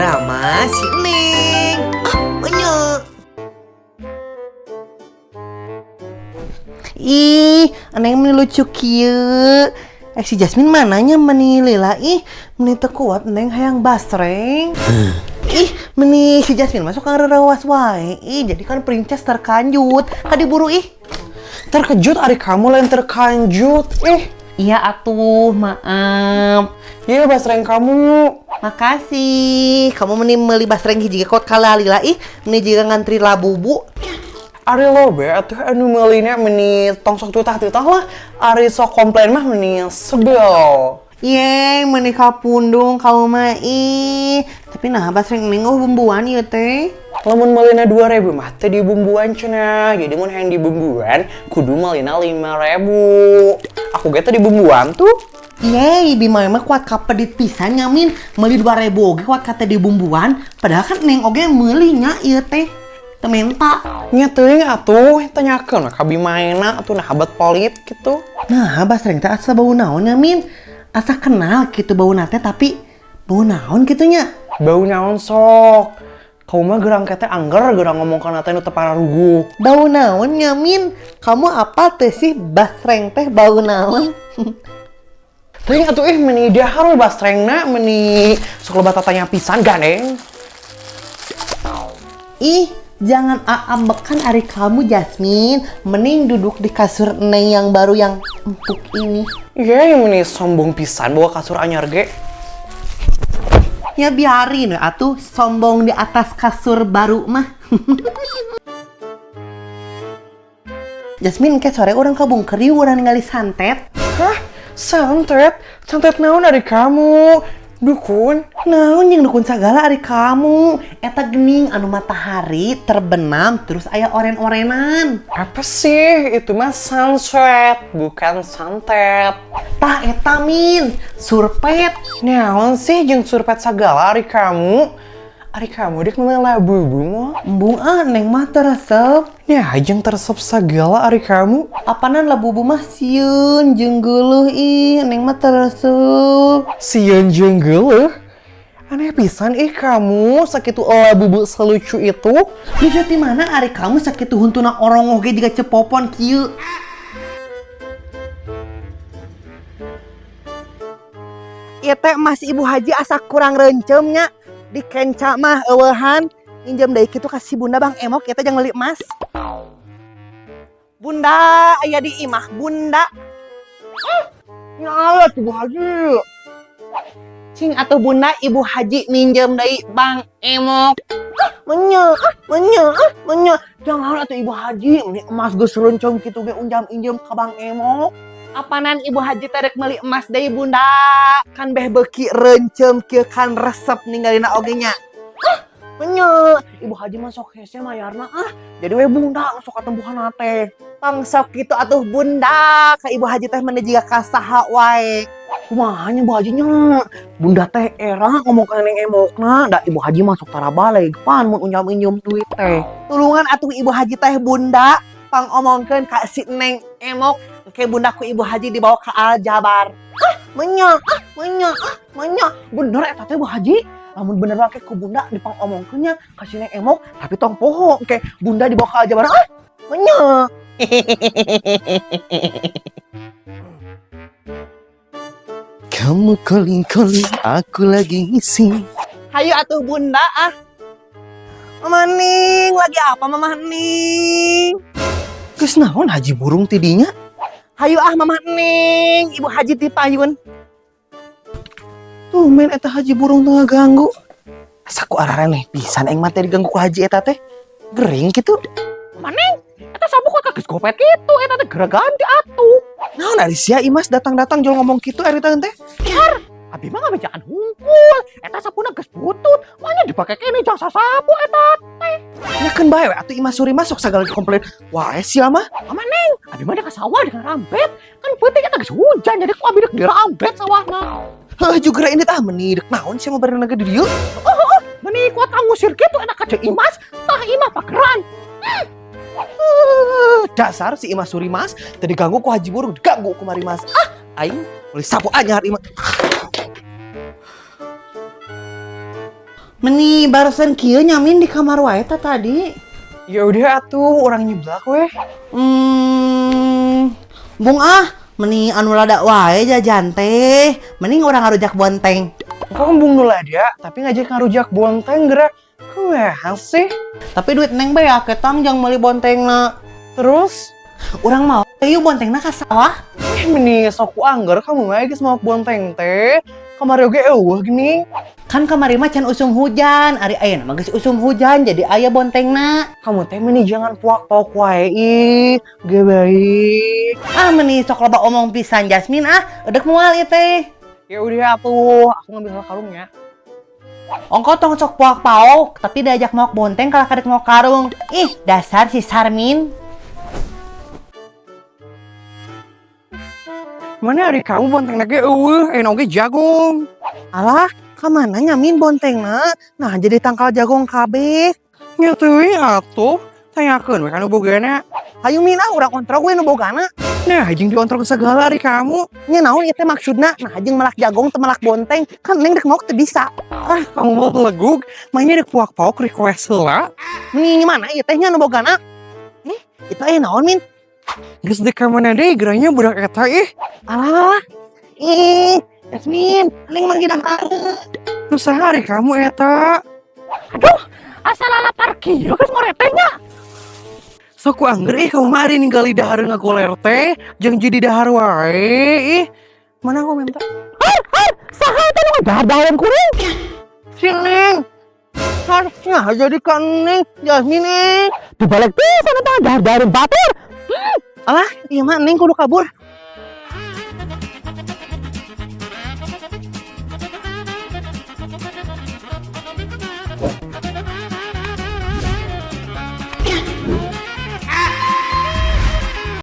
Drama si Neng. Ah, menye. Ih, Neng meni lucu kieu. Eh, si Jasmine mananya meni lila ih, meni teu kuat Neng hayang basreng. Ih, meni si Jasmine masuk ke rerewas wae. Ih, jadi kan princess terkanjut. Kadiburu ih. Terkejut ari kamu lain terkanjut. Ih, Iya atuh, maaf. Iya basreng kamu. Makasih. Kamu meni meuli basreng hiji ge kot kalalila ih, meni jiga ngantri labubu. Ari lobe atuh anu meulina meni tong sok tutah-tutah lah. Ari sok komplain mah meni sebel. Ye, meni kapundung kamu mah ih. Tapi nah basreng neng oh bumbuan ieu teh. Lamun meulina 2000 mah teu dibumbuan cenah. Jadi mun hayang dibumbuan kudu meulina 5000. Aku ge teu dibumbuan tuh. Yeay, Bima mah kuat kapedit pisan nyamin. Meuli 2000 oge kuat kata dibumbuan. Padahal kan neng oge meuli nya ieu teh. Teu menta. Nya teuing atuh, tanyakeun ka Bimaena atuh nah habat pelit gitu. Nah, basreng teh asa bau naon nyamin. Asa kenal gitu bau nate tapi bau naon gitu nya. Bau naon sok. Kamu mah gerang kete angger gerang ngomong kana teh nu teu pararuguh. Bau naon nyamin? Kamu apa teh sih basreng teh bau naon? Teuing atuh ih meni dahar we basrengna meni sok loba tatanya pisan gandeng. Ih, jangan aambekan ari kamu Jasmine. Mending duduk di kasur Neng yang baru yang empuk ini. Iya, yang meni sombong pisan bawa kasur anyar ge. Ya biarin we atuh sombong di atas kasur baru mah. Jasmine, ke sore orang ka bungker yuk urang ningali santet. Hah? Santet? Santet naon ari kamu? Dukun? Naon yang dukun sagala ari kamu? Eta gening anu matahari terbenam terus aya oren-orenan. Apa sih? Itu mah sunset, bukan santet. Tah eta min, surpet. Naon sih jeung surpet sagala ari kamu? Ari kamu dek meuli labubu moal? Embung ah, neng mah teresep. Ya, jeung teresep sagala ari kamu. Apanan labubu mah sieun jeung geuleuh ih, neng mah teresep. Sieun jeung geuleuh? Aneh pisan ih kamu, sakitu labubu selucu itu. Lucu di mana ari kamu sakitu huntuna orongoh ge jiga cepopon kieu. Ieu teh emas Ibu Haji asa kurang reuncem nya. Di kenca mah eueuhan minjem deui kitu ka si Bunda Bang Emok eta jang meuli emas. Bunda aya di imah Bunda. Nyalah Ibu Haji. Cing atuh Bunda Ibu Haji minjem deui Bang Emok. Ah, menye, ah, menye, ah, menye. Jangan atuh Ibu Haji, ini emas geus reuncem kitu ge unjam injem ka Bang Emok. Apanan Ibu Haji terek meuli emas deui Bunda? Kan beh beuki reuncem kieu kan resep ninggalina oge nya. Ah, menye. Ibu Haji mah sok hese mayarna ah. Jadi we Bunda sok katempuhan teh. Tong sok kitu atuh Bunda, ka Ibu Haji teh meni jiga ka saha wae. Kumaha nya Ibu Haji nya? Bunda teh era ngomong ka Neng Emokna, da Ibu Haji mah sok tara baleg pan mun unjam injem duit teh. Tulungan atuh Ibu Haji teh Bunda, pangomongkeun ka si Neng Emok. Engke Bunda ku Ibu Haji dibawa ke Aljabar. Ah, menye, ah, menye, ah, menye. Bener eta teh Bu Haji. Lamun bener wae ku Bunda dipangomongkeun nya ka si Neng Emok, tapi tong poho engke Bunda dibawa ke Aljabar. Ah, menye. Kamu calling-calling, aku lagi ngisi. Hayu atuh Bunda ah. Mama Ning, lagi apa Mama Ning? Geus naon Haji Burung tidinya? Hayu ah Mama Ning, Ibu Haji ti payun. Tuh men eta Haji Burung teu ngaganggu. Asa ku araraneh pisan aing mah teh diganggu ku Haji eta teh. Gering kitu. Mama Ning, eta sabuk kok geus gopet kitu, eta teh geura ganti atuh. Naon ari sia Imas datang-datang jol ngomong kitu ari teh? Har, abi mah ngabejaan hungkul. Eta sapuna geus butut, mana dipake kene jang sasapu eta teh. Nya keun bae we atuh Imas Suri masuk sagala komplain. Wae sia mah. Mama Neng, abi mah ka sawah dengan rambet. Kan peuting eta geus hujan jadi ku abi dek dirambet sawahna. Heuh juga ini tah meni dek naon sia mah bari naga di dieu. Oh, meni kuat ngusir kitu enak aja Imas, tah Imah pageran. Dasar si Imas Suri Mas tadi ganggu ku Haji Burung, diganggu ku Mari Mas. Ah, aing meuli sapu anyar Imas. Meni barusan kieu nya, Min, di kamar wae ta tadi. Ya udah atuh, urang nyeblak weh. Bung ah, meni anu lada wae jajan teh. Mending urang ngarujak bonteng. Kamu bung nu lada, tapi ngajak ngarujak bonteng gerak. Kumaha sih? Tapi duit neng bae ketang jang meuli bontengna. Terus? Urang mau yuk bontengna ka sawah. Eh, meni sok ku angger kamu mah geus mau bonteng teh. Kamari oge euweuh gini. Kan kamari mah can usum hujan, ari ayeuna mah geus usum hujan jadi aya bontengna. Kamu teh meni jangan puak-pauk wae ih. Gak baik. Ah, meni sok loba omong pisan Jasmine ah, edek moal ieu teh. Ya udah atuh, aku ngambil karungnya. Ongko tong sok puak pauk, tapi diajak maok bonteng kalah kadek maok karung. Ih, dasar si Sarmin. Mana ari kamu bonteng lagi euweuh, enak oge jagung. Alah, kamana nya, Min, bontengna? Nah, jadi tangkal jagung kabeh. Nya teuing atuh, tanyakeun we ka nu bogana. Hayu, Min, ah, urang ontrog we nu bogana. Nah, jeung diontrog segala ari kamu. Nya naon ieu teh maksudna? Nah, jeung melak jagung teu melak bonteng, kan neng dek maok teu bisa. Ah, kamu mau belegug, mainnya dek puak-pauk request heula. Meni mana ieu teh nya nu bogana? Eh, itu aya naon, Min? Geus dek ka mana deui geranya budak eta ih. Alah, ih, Jasmine, neng mah gidang. Nu saha ari kamu eta? Asa lalapar kieu geus ngoretenya. Sok ku angger ih kamu mah ari ninggali dahar ngagoler teh, jeung jadi dahar wae ih. Mana aku minta? Saha eta nu ngadahar-daharan kuring? Si Neng. Harusnya jadi kan neng Jasmine eh. Dibalik pisan eta dahar-daharan batur. Alah, ieu mah neng kudu kabur.